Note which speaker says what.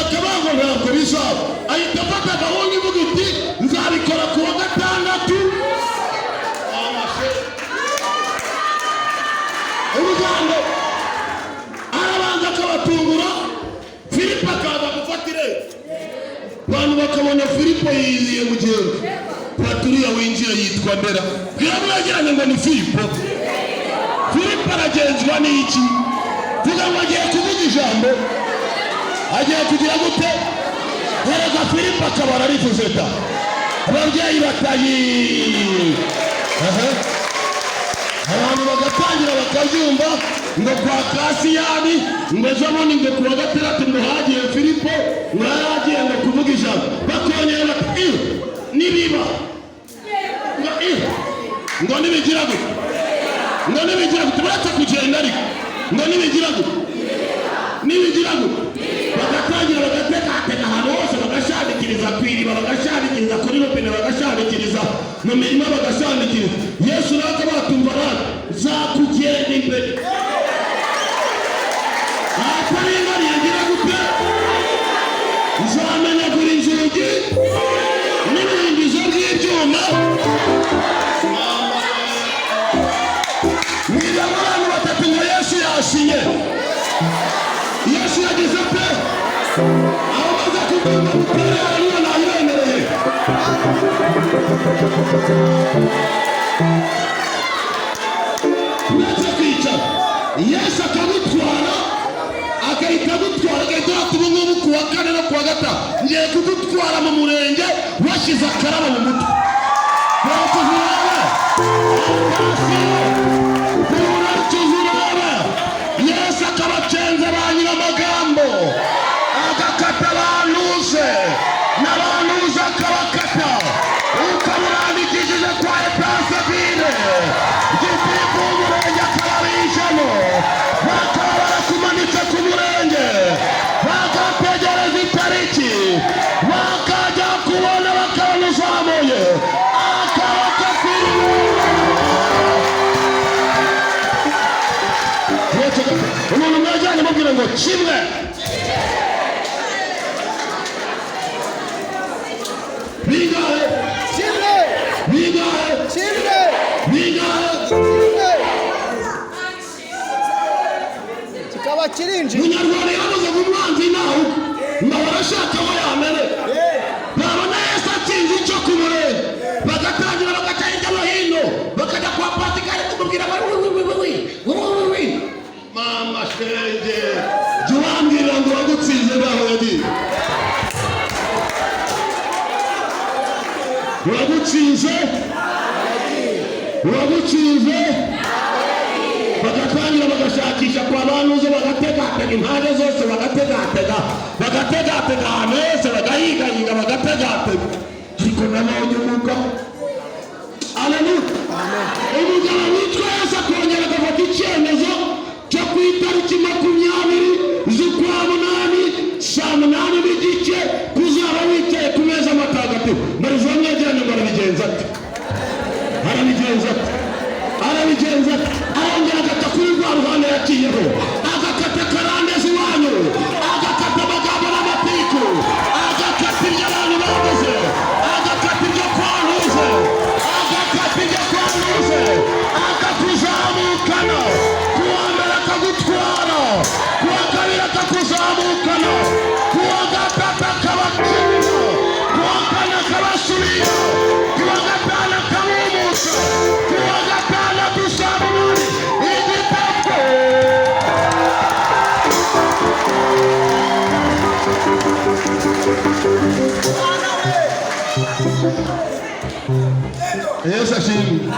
Speaker 1: Bakavuga ngo ntabwo bizaba. Ahita afata gahunda ivuga iti: "Nzabikora ku wa gatandatu." Amashe urugendo, arabanza akabatungura. Filipo akaza gufata irembo, abantu bakabona Filipo yiziye mugenzi. Paturiya winjiye yitwa ndera? Bwira mwegeranye ngo ni Filipo. Filipo aragenzwa n'iki? Vuga ngo agiye kuvuga ijambo. Agiye kugira gute? Erega Filipo akaba ararivuze da, ababyeyi batayi. Aha. Abantu bagatangira bakabyumva ngo kwa Kasiyani, ngo ejo bundi, ngo ku wa gatandatu, ngo hagiye Filipo, ngo yari agiye ngo kuvuga ijambo. Bakongera bati: "Ih, nibiba," ngo ih, ngo nibigira gute, ngo nibigira gute. Uretse kugenda ariko, ngo nibigira gute, nibigira gute. Bagatangira bagategatega ahantu hose, bagashandikiriza ku iriba, bagashandikiriza kuri robine, bagashandikiriza mu mirima, bagashandikiriza. Yesu nawe akabatumva rati: "Nzakugenda imbere ahataringaniye." Ngira gute? Nzamenagura inzugi n'ibihindizo by'ibyuma. Mbwira abantu batatu ngo Yesu yasinye. Yesu yagize pe aho maze kubyumva mutere haleluya, nayibemereye. Uretse kwicara, Yesu akagutwara, agahita agutwara, agahita ati: "Ubu ngubu ku wa kane no ku wa gatanu ngiye kugutwara mu murenge washyize akarabo mu mutwe." Werekeza urebe, werekeza urebe. Yesu akabacenza ba nyiramagambo, agakata abantuze n'abantuze, akabakata. Ukamurandikishije kwa état civil, gitifu w'umurenge akababijamo, bakaba barakumanitse ku murenge, bagategereza itariki, bakajya kubona bakabona uzamuye akaboko k'iribura. Umuntu mwajyanye mubwira ngo kimwe bingahe?
Speaker 2: Kimwe.
Speaker 1: Bingahe?
Speaker 2: Kimwe.
Speaker 1: Bingahe?
Speaker 2: Kimwe. Kikaba kirinjiye.
Speaker 1: Munyarwanda yaravuze ngo umwanzi nawe ngo barashaka aho yamere. Babona Yesu atsinze icyo ku murenge, bagatangira bagaca hirya no hino, bakajya kwa Pasikari kumubwira ngo wi wi wi wi wi wi wi. Mama shenge, jya ubambwirira ngo uwagutsinze ntaho yagiye, uwagutsinze, uwagutsinze. Bagatangira bagashakisha kwa banuze, bagategatega impande zose, bagategatega, bagategatega ahantu hose, bagahigahiga, bagategatega. Ariko nabonye umugabo, aleluya, umugabo witwa Yesu, akongera agafata icyemezo cyo ku itariki 20 z'ukwa munani, saa 8:30, kuzaba wicaye ku meza matagatifu. Mbariza mwegeranye ngo arabigenza ate? Arabigenza ate? Arabigenza ate? Arongera agata kuri rwa ruhande yaciyeho, agakata karandezi iwanyu, agakata amagambo n'amatiku, agakata ibyo abantu bavuze, agakata ibyo kwantuze, agakata ibyo kwantuze, akakuzamukana. Ku wa mbere akagutwara, ku wa kabiri akakuzamukana, ku wa gatatu akabakira, ku wa kane akabasubira, ku wa gatanu akabumutsa, ku wa gatandatu saa 8 igitego. Yesu ashimwe.